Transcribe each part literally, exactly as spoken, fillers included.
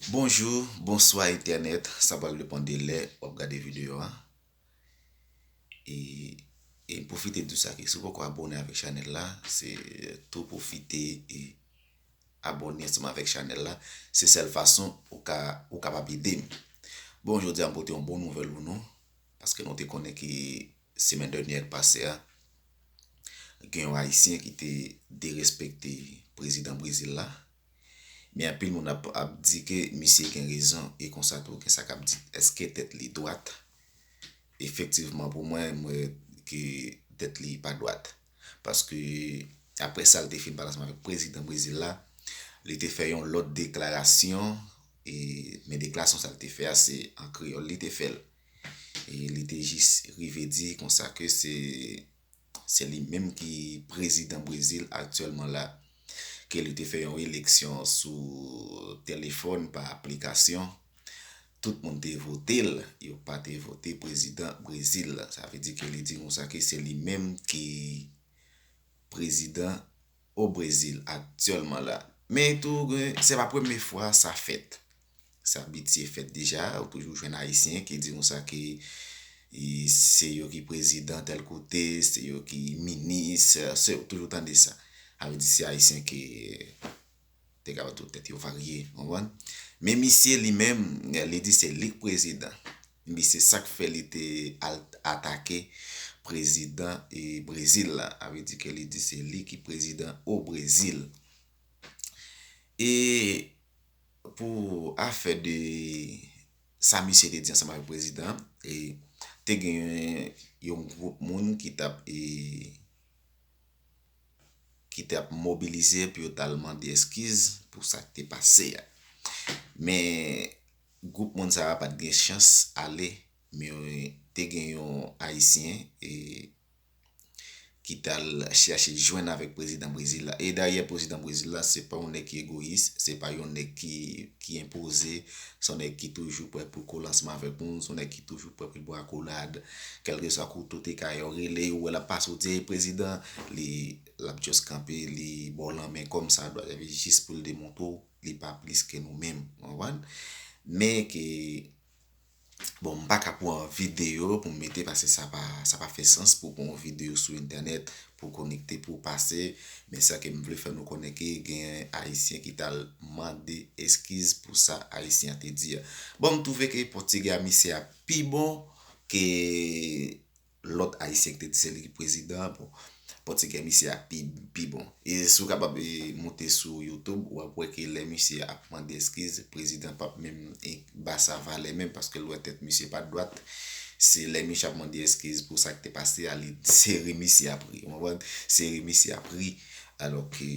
Bonjou, bonswa entènèt, sa pral depann de lè w ap gade videyo a. E, e pwofite di sa ke si w poko abòne avèk chanèl la, se tou pwofite e abòne ansanm avèk chanèl la. Se sèl fason ou ka, ou kapab ede m. Bon, jodi a m pote yon bon nouvèl pou nou, paske nou te konnen ke semèn dènyè k pase a, gen yon Ayisyen ki te derespekte prezidan Brezil la. Men anpil moun ap, ap di ke misye gen rezon, e konsa tou gen sa k ap di, èske tèt li dwat? Efektivman, pou mwen, mwen ke tèt li pa dwat. Paske apre sa l te fin pale ansanm avèk prezidan Brezil la, li te fè yon lòt deklarasyon, e, men deklarasyon sa l te fè a, se an kreyòl li te fè l. E li te jis rive di konsa ke se, se li menm ki prezidan Brezil aktyèlman la, ke li te fè yon eleksyon sou telefòn pa aplikasyon. Tout moun te vote l, yo pa te vote prezidan Brezil la. Sa vle di ke li di konsa ke se li menm ki prezidan o Brezil aktyèlman la. Men tou, gen, se pa premye fwa sa fèt. Sa abitye fèt deja, ou toujou jwenn Ayisyen ki di konsa ke e, se yo ki prezidan tèl kote, se yo ki minis, se, ou toujou tande sa. Sa vle di se Ayisyen ki te kapab di tèt yo varye, w konprann? Men misye li menm, li di se li k prezidan. Epi se sa k fè li te al atake prezidan e Brezil la. Sa vle di ke li di se li ki prezidan o Brezil. E pou afè de sa misye te di ansanm avèk prezidan an, e te gen yon gwoup moun ki t ap, e, ki t ap mobilize pou yo t al mande eskiz pou sa k te pase a. Men gwoup moun sa a pa t gen chans ale, men te gen yon Ayisyen, e, ki t al chèche jwenn avèk prezidan Brezil la. E dayè, prezidan Brezil la, se pa yon nèg ki egoyis, se pa yon nèg ki, ki enpoze, se yon nèg ki toujou prè pou kole ansanm avèk moun, se yon nèg ki toujou prè pou l ba w akolad, kèlkeswa kote w te ka ye, w rele, ou wè l ap pase, w di, "Ey, prezidan," li, l ap just kanpe, li ba w lanmen kòm sa dwa, jis pou l demontre w li pa plis ke nou menm, w konprann? Men ke Bon, m pa ka pran videyo pou m mete, paske sa pa, sa pa fè sans pou pran yon videyo sou entènèt, pou konekte, pou pase. Men sa ke m vle fè nou konnen ke gen Ayisyen ki t al mande eskiz pou sa Ayisyen an te di a. Bon, m twouve ke pòtigè a misye a pi bon ke lòt Ayisyen ki te di se li ki prezidan an. Bon, pòtigè misye a pi, pi bon. E si w kapab, e, moute sou YouTube, w ap wè ke lè misye ap mande eskiz, prezidan p ap menm, e, ba sa valè menm, paske l wè tèt misye pa dwat. Se lè misye ap mande eskiz pou sa k te pase a, li sere misye a pri. Ou konprann? Sere misye a pri. Alò ke,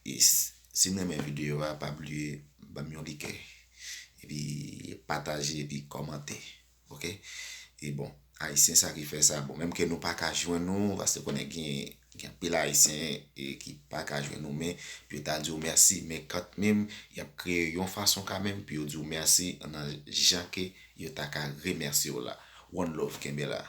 e, s-, si n renmen videyo a, pa bliye ban m yon like. Epi pataje, epi kòmante. Oke? E bon, Ayisyen sa ki fè sa. Bon, menm ke nou pa ka jwenn nou, paske konnen gen, gen anpil Ayisyen, e, ki pa ka jwenn nou, men pou yo ta di w mèsi, men kanmenm, y ap kreye yon fason kanmenm pou yo di w mèsi nan jan ke yo ta ka remèsye w la. One love, kenbe la.